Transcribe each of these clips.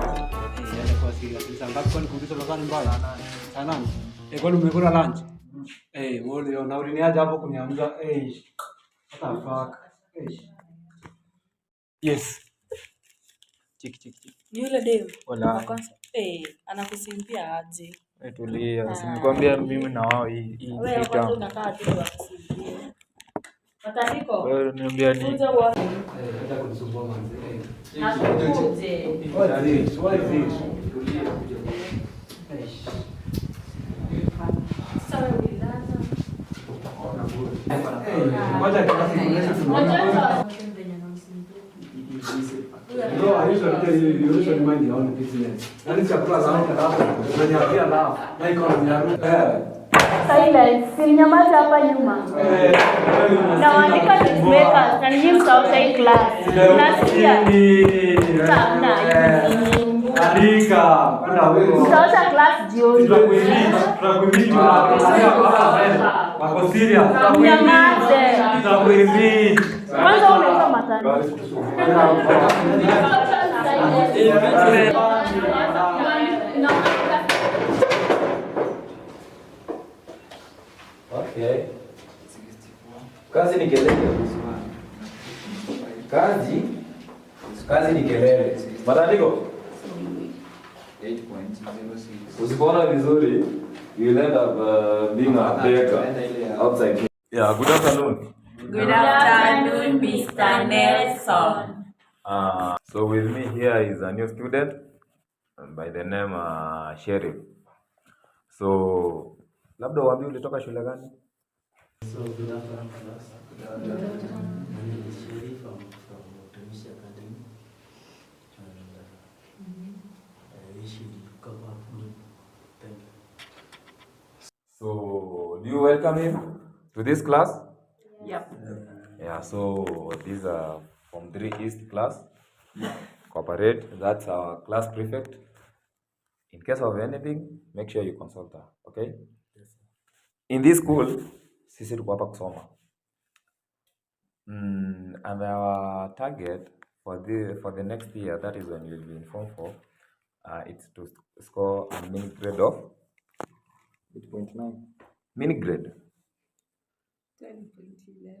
Eh, acha kuwa serious. Ni saa ngapi kwani kuuliza masaa ni mbaya? Saa 8. Eh, kwani umekula lunch? Eh, mbona na uliniacha hapo kuniamsha? Eh. What the fuck? Eh. Yes. Chiki chiki chiki. Ni yule dem. Wala. Wa kwanza. Eh, anakusimpia aje? Eh, tulia, si nilikwambia mimi na wao hii Wewe hii kwanza term. unakaa tu wakusimpia. Matandiko. Wewe niambia ni Kuja uone. Eh, acha kunisumbua manze. Eh. Akuje. What is this? What is this? Tulia kuja. Eh. Sasa wewe ulilala. Eh, ngoja kiasi kuonyesha tunaona. Bro, I usually tell you, you usually mind your own business. Yaani chakula za watu alafu unaniambia laugh. Na iko na eh. Silence. Si mnyamaze hapa nyuma. Eh. Na waandika notemakers na ninyi mtaosha hii class. Nasikia? Hamna. Andika. Kwenda huko. Mtaosha class jioni. Tutakuimit, tutakuimit wako serious. Mnyamaze. Tutakuimit. Kwanza unaitwa matani. Okay. Kazi ni kelele. Kazi ni kelele. Matandiko. Usipoona vizuri, you will end up being a beggar outside. Yeah, good afternoon. Good afternoon, Mr. Nelson. So with me here is a new student by the name Sheriff. So labda uambie ulitoka shule gani? So good afternoon, class. My name is Sherif. I'm from Utumishi Academy. And I wish you to come up good. Thank you. So do you welcome him to this class? Yep. Yeah, so these are from 3 East class. Cooperate, that's our class prefect. In case of anything, make sure you consult her, okay? Yes, sir. In this school, sisi tuko hapa kusoma. And our target for the next year, that is when you'll be in form 4, it's to score a mini grade of 8.9. mini grade. 10.11.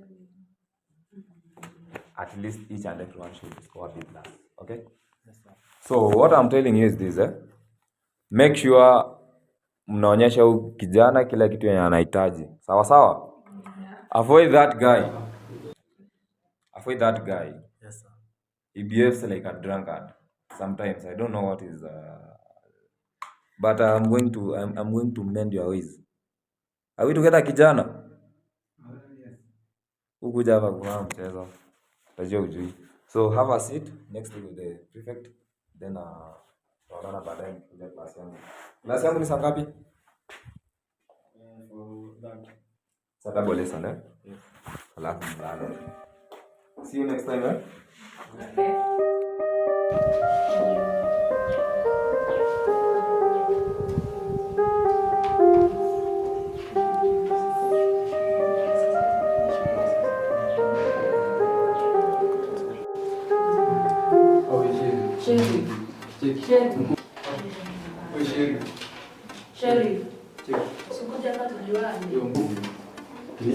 At least each and everyone should score B plus, okay? Yes, sir. So what I'm telling you is this, eh? Make sure mnaonyesha huyu kijana kila kitu yenye anahitaji. Sawa sawa? Avoid that guy. Avoid that guy. Yes, sir. He behaves like a drunkard sometimes. I don't know what is but I'm going to mend your ways. Are we together, kijana? Hukuja hapa kufanya mchezo. Utajua ujui. So have a seat next to the prefect, then tutaonana baadaye nikikuja class yangu. Class yangu ni saa ngapi? For that. Saa double lesson, eh? Yes. Alafu mlale. See you next time, eh? Okay. Oh, Sheriff. Sheriff. Cheki. Sheriff. Oh, Sheriff. Sheriff. Cheki. Sikuja hapa tujuane. Yo, mbuvi.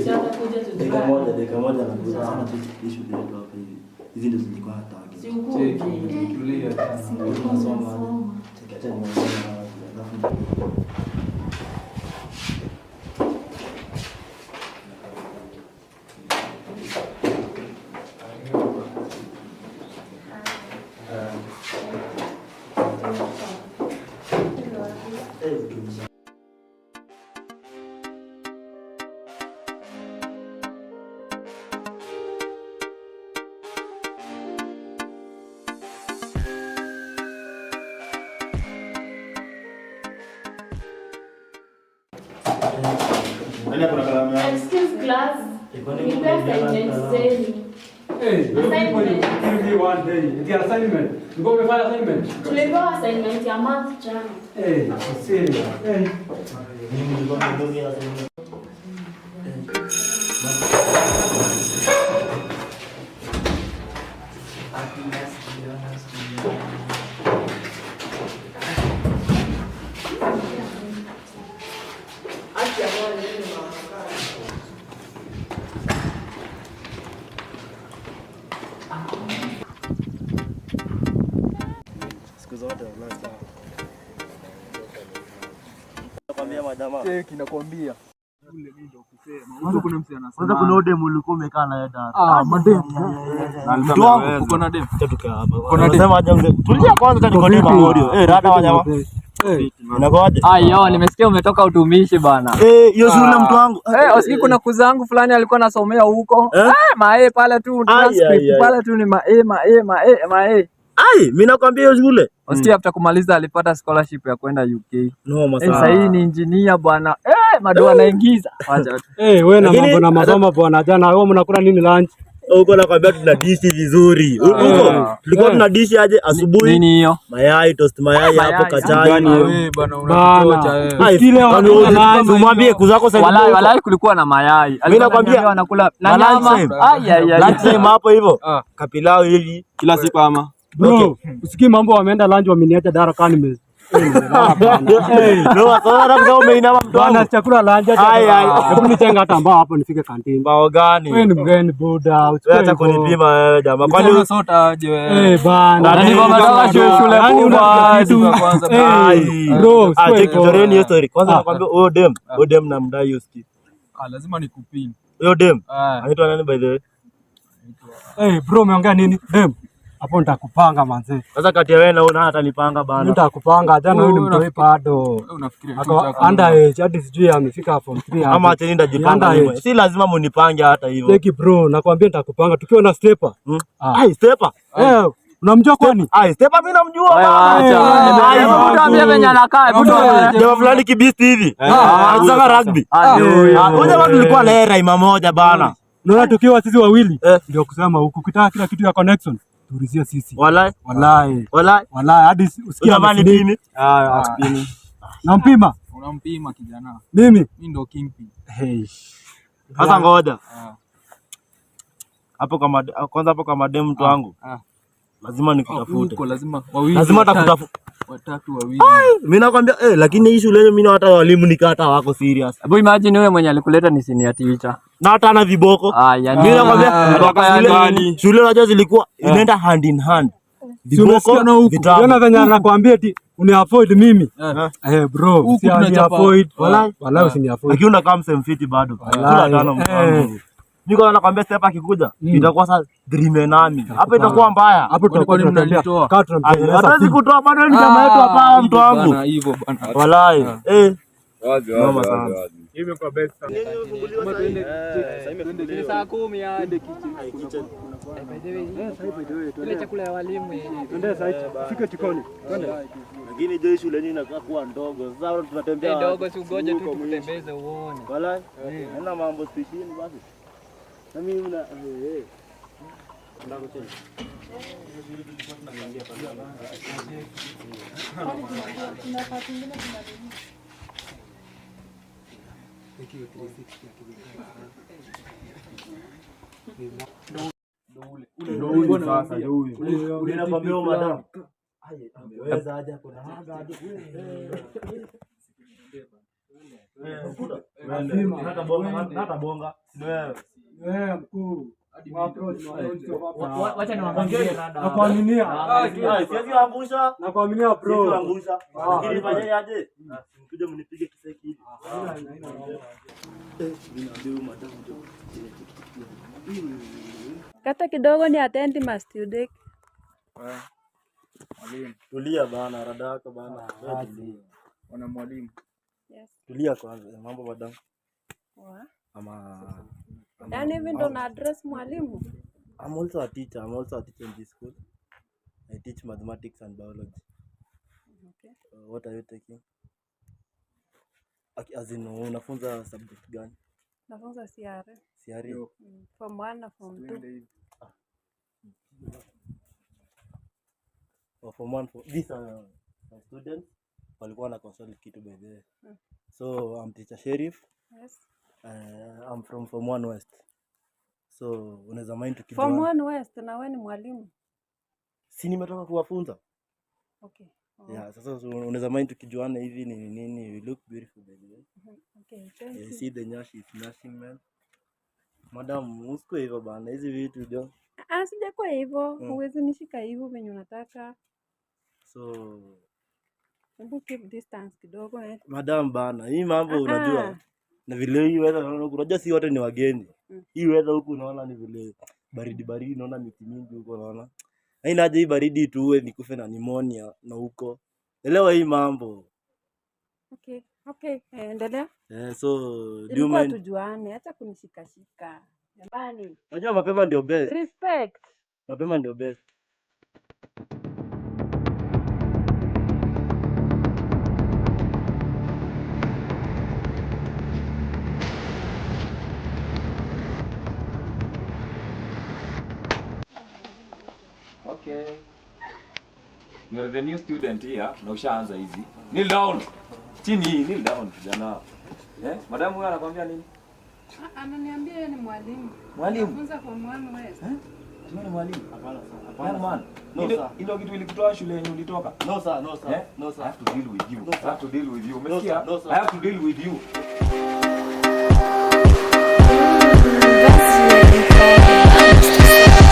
Si hata kuja Dakika tujuane. moja, dakika moja na kuuza sana tu issue ile hapa hivi. Hizi ndio zilikuwa na target. Si ukuje. Cheki. Tulia. Tunasoma. Cheki, acha niwaone na watu. Alafu eh, utumishi. Nani ako na kalamu yangu? Excuse class. Eh, kwani Nipe mimi assignment kalamu? zenu. Hey, you people, you give me one day. Eti assignment. Ngo umefanya assignment? Tulipewa assignment ya math jana. Hey, serious. Hey. Mimi nilikuwa mdogo ya assignment. Eh, Zote wallahi. Nakwambia majamaa. Cheki, nakwambia. Kwanza kuna udem ulikuwa umekaa naye dada. Ah, madem. Mtu wangu. Uko na dem? Tukaa hapa. Unasema aje mzee? Tulia kwanza hata niko na audio. Eh, rada wa jamaa. Inakuaje? Ayo, nimesikia umetoka utumishi bana. Eh, hiyo shule mtu wangu. Eh, usikii kuna kuzangu fulani alikuwa anasomea huko. Eh? Eh, mae pale tu Ai, transcript ai, ai. pale tu ni mae mae mae mae. Ai, mimi nakwambia hiyo shule. Usikii after kumaliza alipata scholarship ya kwenda UK. Noma Eh, sana. sasa hii ni engineer bwana. Eh, mado anaingiza. Wacha tu. Eh, wewe na Lakini- mambo na masomo bwana. Jana wewe mnakula nini lunch? Huko nakwambia tuna dishi vizuri. Huko tulikuwa tuna dishi aje asubuhi Nini hiyo? mayai toast mayai hapo Mayai. kachai. Wewe bana unatuchocha wewe. Ai, Usikile kwani wakula wewe lunch. umwambie kuzako sasa. Walai, walai kulikuwa na mayai. Alikuwa nakwambia, ananiambia wanakula na na nyama. lunch time. Ai ai ai. Lunch time hapo hivyo. Ah. Kapilau hivi. Kila siku ama. Bro, usikii mambo wameenda lunch wameniacha dara kani nime nimelala bwana. Eh, No, sasa hata umeinama mtu bwana wangu. chakula lunch acha. Ai, ai. Hebu nichenga hata mbao hapo nifike kantini. Mbao gani? Wewe ni mgeni buda, Wewe usikue hata hivyo. kunipima wewe jamaa. Kwani Unasota aje wewe? Eh, bana. Na ndivyo wametoka shule Yaani kubwa. unapiga kitu. Kwanza, Eh, Ai. bro, Ah, usikue check hivyo. choreni hiyo story. Kwanza Ah. nakwambia huyo dem, huyo dem namdai hiyo ski. Ah, lazima nikupime. Huyo dem Ah. anaitwa nani by the way? Eh, bro umeongea nini? Dem. Hapo nitakupanga manze. Sasa kati ya wewe na huyo nani atanipanga Mimi bana? nitakupanga jana huyu ni Wewe mtoi bado. Wewe unafikiria kitu Ako chako. underage hadi sijui amefika form 3 Ama acheni nitajipanga mimi. Si lazima munipange hata hivyo. Cheki bro, nakwambia nitakupanga tukiwa na stepa. Ah. Ai, stepa. Eh, unamjua kwani? Ai, stepa mimi namjua Wewe bana. acha. Ai, Hebu tuambie venye anakaa. Hebu tuambie. Jamaa fulani kibisti hivi. Anacheza rugby. Ah, ndio huyo. Ah, Huyo jamaa tulikuwa na yeye raima moja bana. Unaona tukiwa sisi wawili Eh. ndio kusema huku ukitaka kila kitu ya connection tuulizie sisi. Walai, Walai. walai. Walai hadi usikie Huyo jamaa ni amesneak. pimi. Ah, Nampima Unampima kijana. mimi. Mimi ndo kingpin. Hey. Sasa ngoja. Ah. Hapo kama kwanza hapo kama dem mtu wangu. Ah. Lazima nikutafute. Huko lazima wawili. Lazima watatu, atakutafuta. Watatu wawili. Mimi nakwambia eh, lakini hii shule mimi na hata walimu nikata wako serious. Hebu imagine huyo mwenye alikuleta ni senior teacher. Na hata ana viboko. Ah, yani. Mimi nakwambia Viboko ya shule, nini? shule unajua zilikuwa inaenda hand in hand. Viboko vitabu. Unaona venye anakuambia eti uni avoid mimi. Eh. Eh bro, Huku si ani tunachapa. avoid. Walai. Walai usini avoid. Lakini unakaa msemfiti bado. Walai. Kula tano mtu Eh. wangu. Mimi kwanza nakwambia step akikuja itakuwa sasa dream nami. Hapa itakuwa mbaya. Hapo tutakuwa Kwani tunatembea. mnalitoa? Kaa tunamtengeneza Hatuwezi team. kutoa bado ni jamaa yetu hapa mtu wangu. Bana, hivyo bana. Walai. Eh. Wazi Noma wazi sana. wazi wazi. Saa 10 hadi. Ile chakula ya walimu. Twende sasa fike jikoni. Twende. Lakini je, shule yenyewe inakaa kuwa ndogo. Sasa tunatembea Ndogo, si ugoje tu tukutembeze uone. Walai. Haina mambo spishini basi. Na mimi na eh. Mimi nakwambia huyo madam. Ai, ameweza aje kuna haga hadi. Hata bonga, hata bonga. Ni wewe. Eh, mkuu. Wa approach, wa approach, wa approach. Wacha niwaangalie rada. Nakuaminia. Ai, siwezi waangusha. Nakuaminia Siwezi bro. waangusha. Lakini fanyeni aje? Mkuje mnipige kiseki hivi. Eh, mimi naambia huyu madam ndio. Kata kidogo ni attend ma student. Tulia bana, rada yako bana. Wewe tulia. Wana mwalimu. Yes. Tulia kwanza. Mambo madam. Poa. Ama Yaani hivi ndo na address mwalimu. I'm also a teacher. I'm also a teacher in this school. I teach mathematics and biology. Okay. What are you taking? As in, unafunza subject gani? Nafunza CR. CRE. Form 1 na form 2. Oh, form one, for these are my students. Walikuwa na consult kitu by the way. So I'm teacher Sheriff. Yes. I'm from Form 1 West. So unaweza mind Form tukijuana. 1 West na wewe ni mwalimu. Si nimetoka kuwafunza? Okay. Oh. Yeah, sasa so unaweza mind tukijuana hivi ni nini? You look beautiful by the way. Okay, thank I you. see the nyash is nyashing man. Madam, usikue hivyo bana, hizi vitu jo. Ah, sijakuwa hivyo. Mm. Huwezi nishika hivyo venye unataka. So Hebu keep distance kidogo eh. madam bana, hii mambo Ah, unajua ah. na vile hii weather naona huku, unajua si wote ni wageni. Hii weather huku unaona ni vile baridi baridi, naona miti mingi huko naona. Haina haja hii baridi tuue nikufe na pneumonia na huko. Elewa hii mambo. Okay, okay. Eh, endelea. Eh, so do you Ilikuwa mind? tujuane, acha kunishikashika. Jamani. Unajua mapema ndio best. Respect. Mapema ndio best. Okay. You are the new student here na ushaanza hizi. Kneel down. Chini, kneel down kijana. Eh? Madamu huyo anakuambia nini? Ananiambia yeye ni mwalimu. Mwalimu. Anafunza form 1 West. Eh? Wewe ni mwalimu? Hapana sir. Hapana. Young man. No, Ile sir. ile kitu ilikutoa shule yenye ulitoka. No sir, no sir. Eh? No I sir. have to deal with you. No, I have to deal with you. No, Umesikia? sir. No, sir. I have to deal with you. That's really